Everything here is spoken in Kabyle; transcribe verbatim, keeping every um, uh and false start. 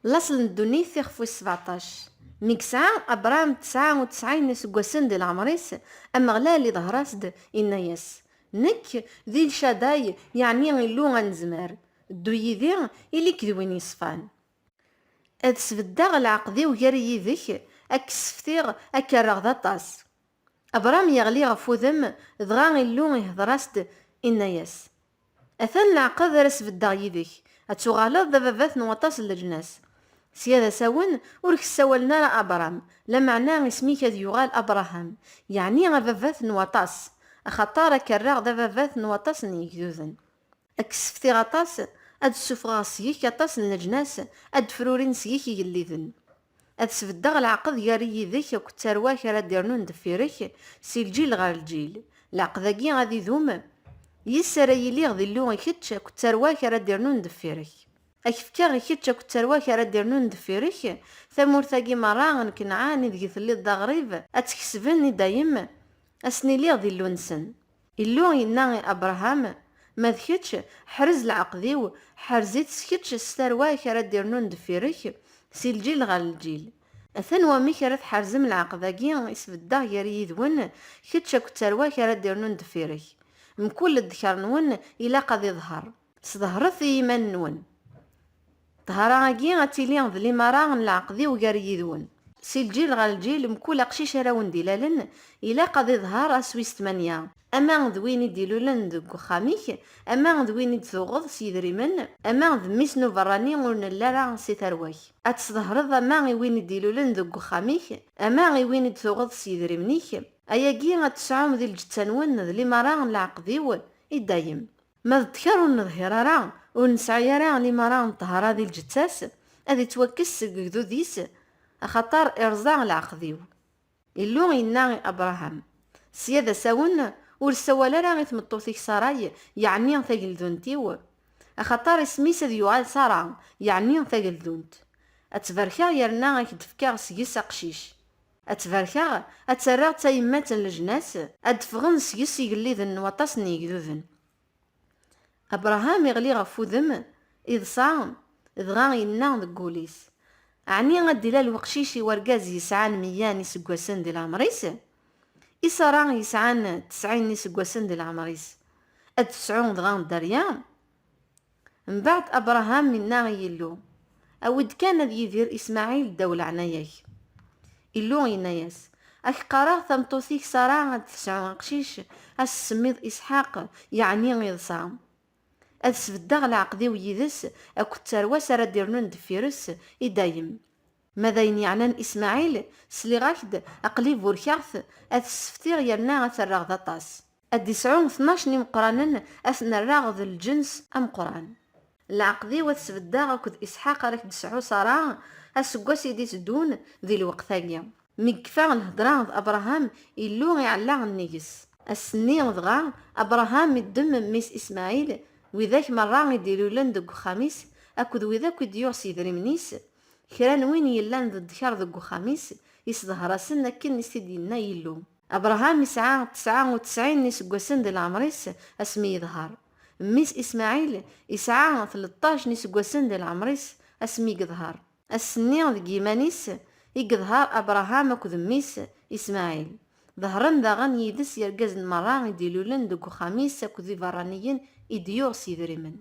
Laṣel n ddunit, ixef wis sbeɛṭac. Mi yesɛa Abṛam tesɛa u tesɛin n iseggasen di leɛmeṛ-is, Ameɣlal iḍher-as-d, inna-yas: Nekk d Il-Caday, yeɛni Illu anezmar. Ddu yid-i, ili-k d win yeṣfan. Ad sbeddeɣ leɛqed-iw gar-i yid-k, ad k-sseftiɣ, ad k-rreɣ d aṭas. Abṛam yeɣli ɣef wudem, dɣa Illu ihdeṛ-as-d, inna-yas: Atan leɛqed ara sbeddeɣ yid-k, ad tuɣaleḍ d ababat n waṭas n leǧnas. Sya d asawen, ur k-ssawalen ara Abṛam, lameɛna isem-ik ad yuɣal Abraham, yeɛni ababat n waṭas, axaṭer ad k-rreɣ d ababat n waṭas n yegduden. Ad k-sseftiɣ aṭas, ad d-ssufɣeɣ seg-k aṭas n leǧnas, ad d-frurin seg-k igelliden. Ad sbeddeɣ leɛqed gar-i yid-k akked tarwa-k ara d-irnun deffir-k, si lǧil ɣer lǧil. Leɛqed-agi ad idum, yis ara yiliɣ d Illu i kečč akked tarwa-k ara d-irnun deffir-k. Ad k-fkeɣ i kečč akked tarwa-k ara d-irnun deffir-k, tamurt-agi merra n Kenɛan ideg telliḍ d aɣrib, ad tt-kesben i dayem, ad sen-iliɣ d Illu-nsen. Illu yenna i Abṛaham: Ma d kečč, ḥrez leɛqed-iw, ḥrez-it s kečč s tarwa-k ara d-irnun deffir-k, si lǧil ɣer lǧil. Atan wamek ara tḥerzem leɛqed-agi i sbeddeɣ gar yid-wen, kečč akked tarwa-k ara d-irnun deffir-k. Mkul ddkeṛ-nwen ilaq ad iḍher. Sḍehret i yiman-nwen. Ṭṭhara-agi ad tili d limara n leɛqed-iw gar yid-wen. Si lǧil ɣer lǧil, mkul aqcic ara wen-d-ilalen, ilaq ad iḍher ass wis tmanya, ama d win i d-ilulen deg uxxam-ik, ama d win i d-tuɣeḍ s yidrimen, ama d mmi-s n uberrani ur nelli ara si tarwa-k. Ad tesḍehreḍ ama i win i d-ilulen deg uxxam-ik, ama i win i d-tuɣeḍ s yidrimen-ik. Ayagi ad tesɛum di lǧetta-nwen d limara n leɛqed-iw i dayem. Ma d ddkeṛ ur neḍhir ara, ur nesɛi ara limara n ṭṭhara di lǧetta-s, ad ittwakkes seg ugdud-is, axaṭer irẓa leɛqed-iw. Illu yenna i Abṛaham: Sya d asawen, ur ssawal ara i tmeṭṭut-ik Saray, yeɛni tageldunt-iw, axaṭer isem-is ad yuɣal Sara, yeɛni tageldunt. Ad tt-barkeɣ yerna ad k-d-fkeɣ seg-s aqcic. Ad tt-barkeɣ, ad tt-rreɣ d tayemmat n leǧnas, ad d-ffɣen seg-s igelliden n waṭas n yegduden. Abṛaham iɣli ɣef wudem, iḍsa, dɣa yenna deg wul-is: Ɛni ad d-ilal weqcic i wergaz yesɛan meyya n iseggasen di leɛmeṛ-is? I Sara yesɛan tesɛin n iseggasen di leɛmeṛ-is, ad tesɛu dɣa dderya? Mbeɛd Abṛaham inna i Yillu: Awi-d kan ad yidir Ismaɛil ddaw leɛnaya-k. Illu yenna-yas: Ad k-qqareɣ tameṭṭut-ik Sara ad tesɛu aqcic, ad s-tsemmiḍ Isḥaq, yeɛni iḍsa. Ad sbeddeɣ leɛqed-iw yid-s akked tarwa-s ara d-irnun deffir-s i dayem. Ma d ayen yeɛnan Ismaɛil, sliɣ-ak-d, aql-i burkeɣ-t, ad t-sseftiɣ yerna ad t-rreɣ d aṭas. Ad d-isɛu tnac n imeqqranen, ad ten-rreɣ d lǧens ameqqran. Leɛqed-iw ad t-sbeddeɣ akked Isḥaq ara k-d-tesɛu Sara, aseggas i d-iteddun di lweqt-agi. Mi yekfa lhedra d Abṛaham, Illu iɛella nnig-s. Ass-nni dɣa, Abṛaham iddem mmi-s Ismaɛil, widak merra i d-ilulen deg uxxam-is, akked wid akk i d-yuɣ s yidrimen-is, kra n win yellan d ddkeṛ deg uxxam-is, isḍehr-asen akken i s-t-id-yenna Yillu. Abṛaham isɛa tesɛa u tesɛin n iseggasen di leɛmeṛ-is asmi yeḍher. Mmi-s Ismaɛil isɛa tleṭṭac n iseggasen di leɛmeṛ-is asmi yeḍher. Ass-nni deg yiman-is i yeḍher Abṛaham akked mmi-s Ismaɛil. Ḍehren daɣen yid-s yergazen merra i d-ilulen deg uxxam-is akked iberraniyen i d-yuɣ s yidrimen.